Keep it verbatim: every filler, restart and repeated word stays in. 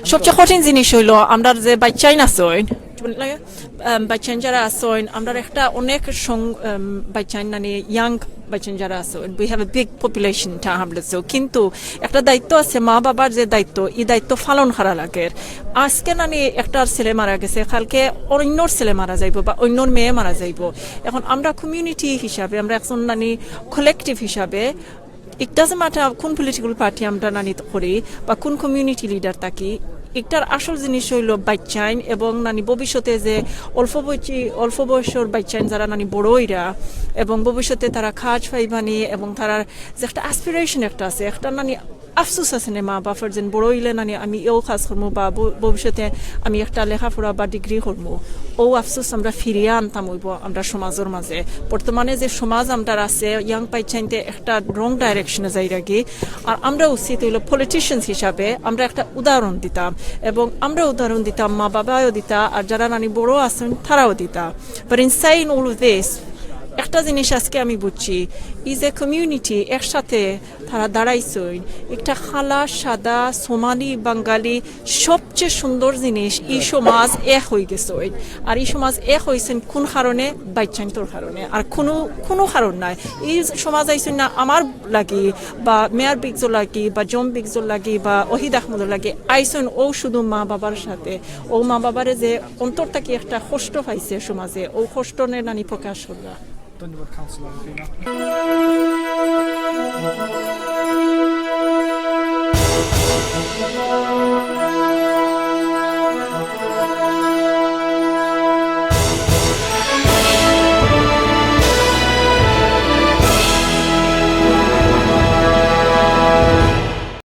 সবচেয়ে কঠিন জিনিস হইলো, আমরা যে বাচ্চাইন আছইন, আম, বাচ্চাইন যারা আছইন, আমরা একটা অনেক সং-, আম, বাচ্চাইন, মানে, ইয়াং বাচ্চাইন যারা আছইন, we have a big population, তা আমরা তো, কিন্তু একটা দায়িত্ব আছে, মা বাবার যে দায়িত্ব, এই দায়িত্ব পালন করা লাগে। আজকে নানি একটার ছেলে মারা গেছে, কালকে অন্যর ছেলে মারা যাইব বা অন্যর মেয়ে মারা যাইব। এখন আমরা কমিউনিটি হিসাবে, আমরা একজন নানি কালেকটিভ হিসাবে, it doesn't matter কোন পলিটিক্যাল পার্টি আমরা নানি করি বা কোন কমিউনিটি লিডার থাকি, একটার আসল জিনিস হইল বাচ্চাইন এবং নানি ভবিষ্যতে যে অল্প বয়সী, অল্প বয়সর বাচ্চাইন যারা নানি বড় হইরা এবং ভবিষ্যতে তারা কাজ পাইবানি এবং তারার যে একটা অ্যাসপিরেশন একটা আছে, একটা নানি আফসোস আছে না মা বাপর, যেন বড় হইলে নানি আমি এও কাজ করমু বা ভ-, ভবিষ্যতে আমি একটা লেখাপড়া বা ডিগ্রি করমু, ও আফসোস আমরা ফিরিয়ে আনতাম হইব আমরা সমাজের মাঝে। বর্তমানে যে সমাজ আমরা আছে, ইয়াং বাচ্চাইনতে একটা রং ডাইরেকশনে যাইরাগি। আর আমরা উচিত হইল পলিটিশিয়ানস হিসাবে আমরা একটা উদাহরণ দিতাম, এবং আমরা উদাহরণ দিতাম, মা বাবাও দিতা, আর যারা নানি বড় আছেন তারাও দিতা। But in saying all of this, একটা জিনিস আজকে আমি বুঝছি, ইজ এ কমিউনিটি একসাথে তারা দাঁড়াইছইন। একটা কালা, সাদা, সোমালি, বাঙালি, সবচেয়ে সুন্দর জিনিস, এই সমাজ এক হয়ে গেছে। আর এই সমাজ এক হয়েছেন কোন কারণে? বাচ্চাইন্তর কারণে, আর কোনো, কোনো কারণ নাই। এই সমাজ আইছইন না আমার লাগি বা মেয়ার বিগজর লাগি বা জম বিগজর লাগি বা ওহিদ আহমদর লাগি, আইছইন ও শুধু মা বাবার সাথে। ও মা বাবারে যে অন্তর থাকি একটা কষ্ট পাইছে সমাজে, ও কষ্ট নে নানি প্রকাশ করলা। ধন্যবাদ, কাউন্সিলর রুবিনা।